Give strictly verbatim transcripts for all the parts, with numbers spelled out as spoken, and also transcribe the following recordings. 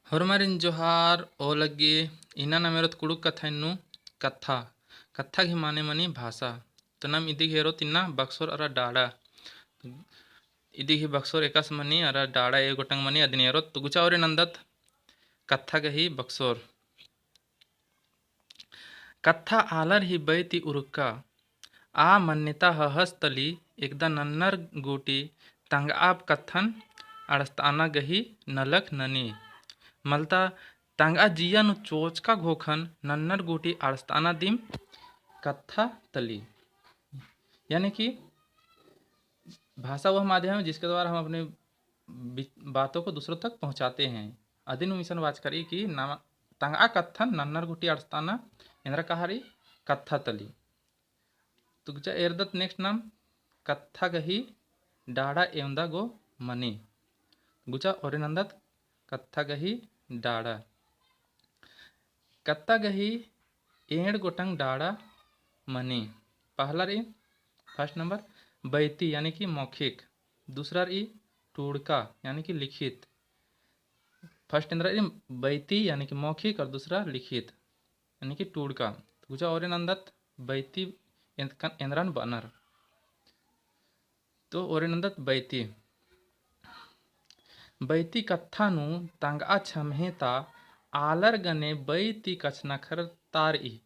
होरमारिन जोहार, ओ लग्गी। इन्ना नाम एरोत कुँड़ुख़ कत्था इन्नु कत्था। कत्था गही माने मनी भाषा। तो नाम इदी गही एरोत इन्ना बक्सोर अरा डाड़ा। इदी गही बक्सोर एकासे मनी अरा डाड़ा ए गोटंग मनी अदिन एरोत। तो गुचा ओरे नन्दत कत्था गही बक्सोर। कत्था आलर ही बई ती उरुक्का। आ मन्निता हहस तली एकदा नन्नर गूटी तंगआ कत्थन अंड़सताना गही नलख ननी। मलता तंगआ जिया नू चोचका घोखन नन्नर गूटी अंड़सताना दिम कत्था तली। यानी कि भाषा वह माध्यम है जिसके द्वारा हम अपने बि-, बातों को दूसरों तक पहुँचाते हैं। अदिन उमिसन बात करी कि नाम तंगआ कत्थन नन्नर गूटी अंड़सताना एन्द्रा कहा रई, कत्था तली। तो गुचा एरदत next नाम कत्था गही डाड़ा एवंदा गो मनी। गुचा ओरे नन्दत कत्था गही डाड़ा। कत्था गही एंड़ गोटंग डाड़ा मनी। पहला रई first number बैती यानी कि मौखिक, दूसरा रई टूड़का यानी कि लिखित। First एन्द्रा रई बैती यानी कि मौखिक और दूसरा लिखित यानी कि टूड़का। तो गुचा ओरे नन्दत बैती एन्द्रन बअनर। तो ओरे नन्दत बैती। बैती कत्था नू तंगआ छम्हे ता आलर गने बई ती कछनखरता रई।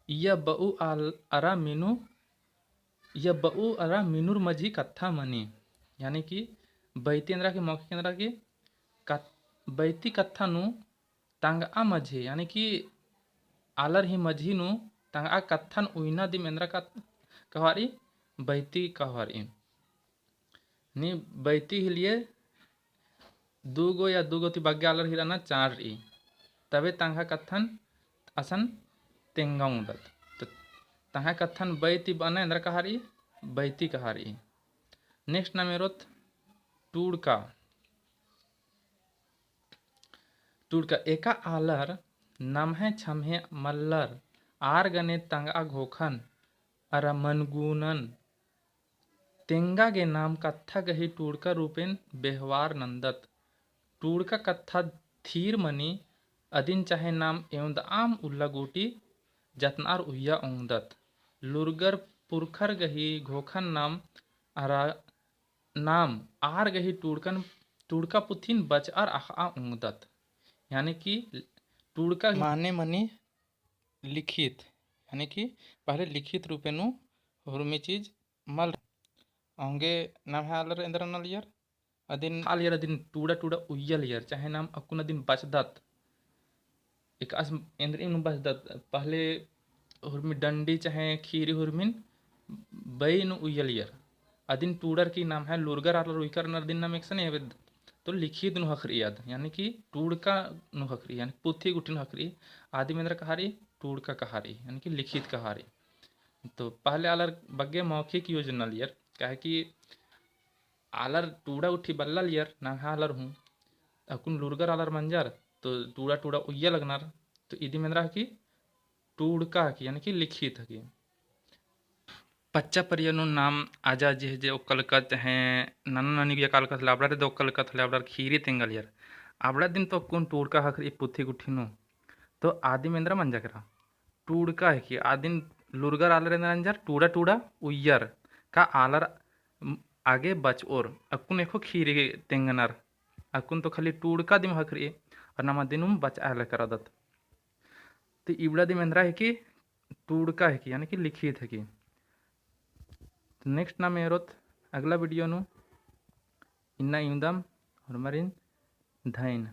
इया बऊ आल-, अरा मिनु, इया बऊ अरा मिनुर मझी कत्था मनी। यानी कि बैती एन्द्रा की मौखिक एन्द्रा की कत-, बैती कत्था नू तंगआ मझी, यानी कि आलर ही मझी नू तंगआ कत्थन उइना दिम एन्द्रा कत-, कहवा रई, बैती कहवा रई। नी बैती ही लिए दू गो या दू गो ती बग्गे आलर ही रअना चाड़ रई। तबे तंगआ कत्थन असन तेंगा ओंगदत। तो तंगआ कत्थन बई ती बअना एन्द्रा कहा रई, बैती कहा रई। Next नाम एरोत टूड़का। टूड़का एका आलर नम्है छम्हे मल्लर आर गने तंगआ घोखन अरा मनगुनन तेंगा गे नाम कत्था गही टूड़का रूपेन बेहवार नन्दत। टूड़का कत्था थीर मनी अदिन चाहे नाम एवंदआम उल्ला गूटी जतनअर उइया ओंगदत। लूरगर पुरखर गही घोखन नाम अरा नाम आर गही टूड़कन, टूड़का पुथिन बचअर अख़आ ओंगदत। यानी कि टूड़का माने मनी लिखित, यानी कि पहले लिखित रूपे नू हुरमी चीज मल। औंगे नम्है आलर एन्द्रा नलियर, अदिन आलियर, अदिन टूड़ा टूड़ा उइयलियर, चाहे नाम अक्कुन अदिन बचदत। एकासे एन्द्रिम नू बचदत, पहले हुरमी डंडी चाहे खीरी हुरमिन बई नू उइयलियर। अदिन टूड़र की नम्है लूरगर आलर उइकर नर दिम नाम एकसने हेबेद। तो लिखित नू ख़क्खरई आद, यानी कि टूड़का नू ख़क्खरई, यानी पुथी गुट्ठी नू ख़क्खरई। आदिम एन्द्रा कहारई, टूड़का कहारई, यानी कि लिखित कहारई। तो पहले आलर बग्गे मौखिक use नलियर, काहे कि आलर टूड़ा गुट्ठी बल्लालियर, नम्है आलर हूँ, अक्कुन लूरगर आलर मंजर, तो टूड़ा टूड़ा उइया लगनर, तो इदिम एन्द्रा हकी, टूड़का हकी, यानी कि लिखित हकी। पच्चा परिया नू नाम आजा जे, जे ओक्कलकत, हैं, नन्ना ननी गुया कालकत, लाबड़ा रे दे ओक्कलकत, लाबड़ा रे खीरी तेंगालियर। आबड़ा दिम तो अक्कुन टूड़का ख़क्खरई पुथी गुट्ठी नू। तो आदिम एन्द्रा मंजा केरा। टूड़का हकी, आदिन लूरगर आलर एन्द्रा नंजर, टूड़ा टूड़ा उइयर। का आलर आगे बचओर, अक्कुन एखो खीरी तेंगनर। अक्कुन तो खाली टूड़का दिम ख़क्खरई, और नाम अदिनुम बचआ लगदत। तो इबड़ा दिम एन्द्रा हकी, टूड़का हकी, यानी कि लिखित हकी। तो next नाम एरोत अगला video नू, इन्ना इवंदम होरमारिन धइन।